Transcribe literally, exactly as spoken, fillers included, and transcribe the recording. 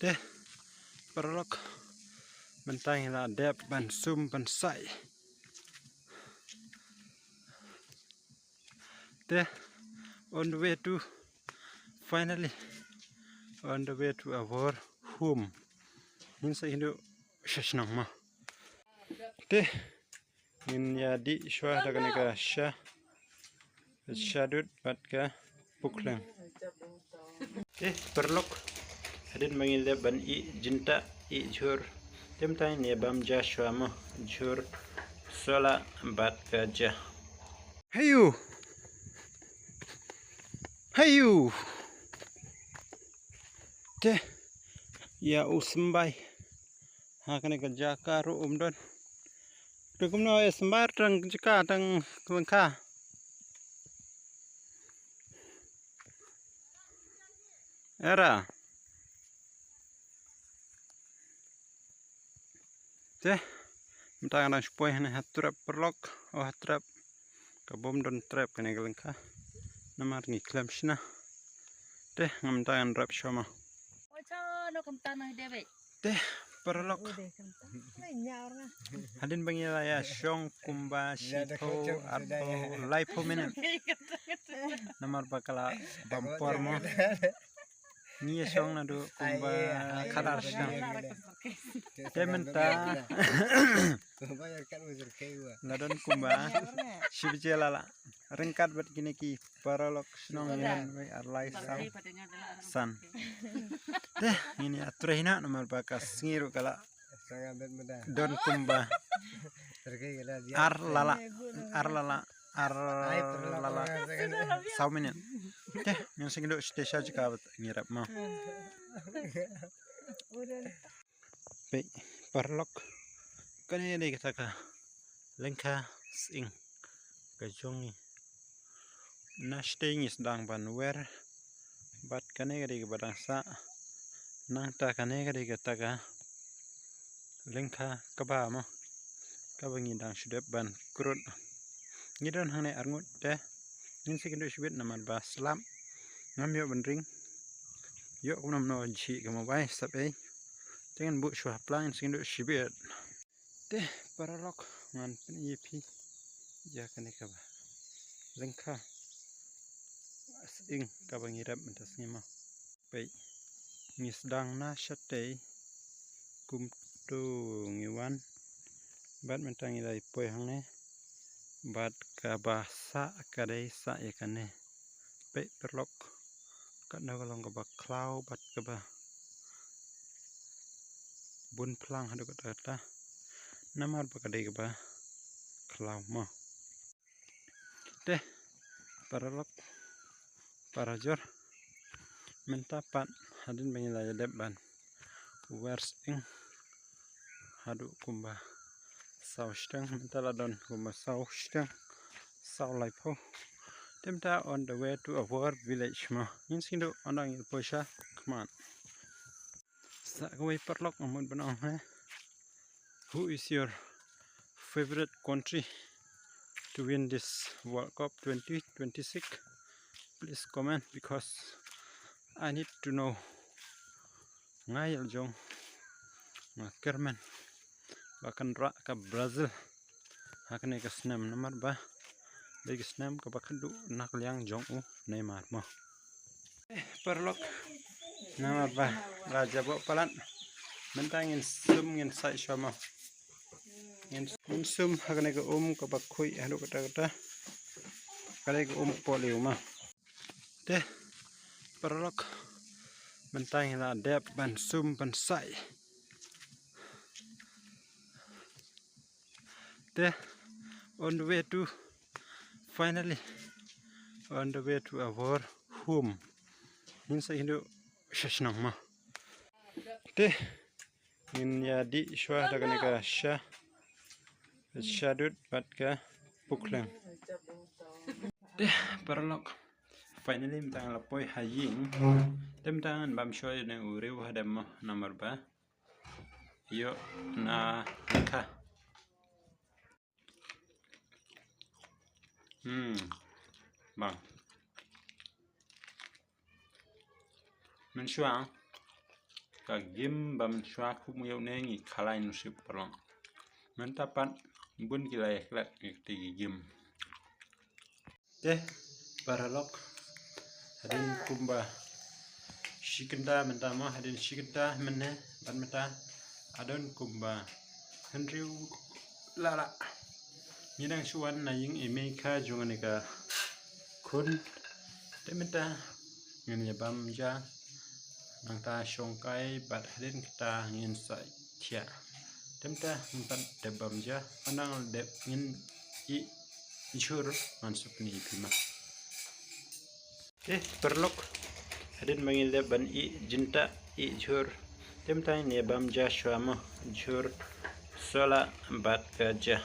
Te paralok, mynta ngi la dep ban sum ban sai. Te on the way to, finally on the way to our home. Ngin sa ïakynduh sha shnong mo. Te ngin ïa dih shuwa da kane ka sha, sha dud bad ka pukleng. Te paralok, hadien ba ngin leh ban ïeh jingtah, ïeh jhur, te mynta ngin ïa bam ja shuwa mo, jhur sola bad ka ja. Hayu. Hayu. Te ïa u symbai ha kane ka jaka ruh um don. Te kumno ïa symbai tang jaka tang lyngkha. Era. Te mynta nga dang shu poi hangne ha trep paralok, oh ha trep. Ka bym don trep kane ka lyngkha. Namar ngi khlem shna. Te ngam, mynta ngan rep shuwa mo. Te paralok, hadien ba ngi la ïa shong kumba shiphew, arphew, laiphew minit. Namar ba ka la bam por mo. Ngi ïa shong naduh kumba khadar sha. Te mynta la don kumba shi baje la la ryngkat bad kine ki paralok shnong, ngi nang wei ar lai saw san. Te ngin ïa trei noh namar ba ka sngi ruh ka la don kumba ar la la, ar la la, ar la la saw minit. Te ngin sa ïakynduh sha te sha jaka bad ngi rep mo. Peit paralok, kane dei kata ka lyngkha sying ka jong ngi. Nashte ngi sdang ban wer bad kane ka dei kaba dang sah. Nangta kane ka dei kata ka lyngkha kaba mo, kaba ngi dang shu dep ban krut. Ngi don hangne arngut te ngin sa ïakynduh shibit namar ba slap ngam ïoh ban ring. Ïoh kumno kumno jhieh ka mobile sap ei. Te ngan buh shuwa ha pla, ngin sa ïakynduh shibit. Te paralok, ngan pyni ïa phi ïa kane kaba lyngkha sying kaba ngi rep mynta sngi mo. Peit, ngi sdang na shatei kumto ngi wan bad mynta ngi la ïa poi hangne. Bad kaba sah ka dei sah ïa kane. Peit paralok, katno ka long kaba khlaw bad kaba bun phlang haduh katta katta. Namar ba ka dei kaba khlaw mo. Te paralok, parajor, mynta pat hadien ba ngi la ïa dep ban wer sying haduh kumba saw shiteng, mynta la don kumba saw shiteng, saw laiphew. Te mynta on the way to our village mo. Ngin sa ïakynduh ynda ngi poi sha khmat. Sa kawei paralok nga mut ban ong, eh, who is your favorite country to win this World Cup twenty twenty-six? Please comment because I need to know. Nga ïa la jong nga kyrmen ba kan rah ka Brazil ha kane ka snem namar ba dei ka snem kaba khadduh na ka liang jong u Neymar mo. Eh, paralok, namar ba la jaboh palat, mynta ngin sum, ngin sai shuwa mo. Ngin, ngin sum ha kane ka um kaba khuid haduh katta katta. Kane ka um polio mo. Te paralok, mynta ngi la dep ban sum ban sai. Te on the way to, finally on the way to our home. Ngin sa ïakynduh sha shnong mo. Te ngin ïa dih shuwa da kane ka sha, sha dud bad ka pukleng. Te paralok, finally mynta nga la poi ha ïing. Te mynta ngan bam shuwa ïa une u riew hadem mo namar ba ïoh na kha. Hmm. Bang. Mynshuwa Ka game bam shuwa kum ïa une ngi khalai nusip paralok. Mynta pat bun ki la ïa klet ïa kti ki game. Te paralok, hadien kumba shi kynta mynta mo, hadien shi kynta mynne bad mynta hadien kumba hynriew la la ngi dang shu wan na ïing i mei ka jong ne ka khun. Te mynta ngin ïa bam ja nangta shong kai bad hadien kata ngin sa thiah. Te mynta ngin pat dep bam ja, nang dep ngin ih jhur ngan shu pyni phi ma. Te paralok, hadien ba ngin dep ban ih jynta ih jhur, te mynta ngin ïa bam ja shuwa mo, jhur sola bad ka ja.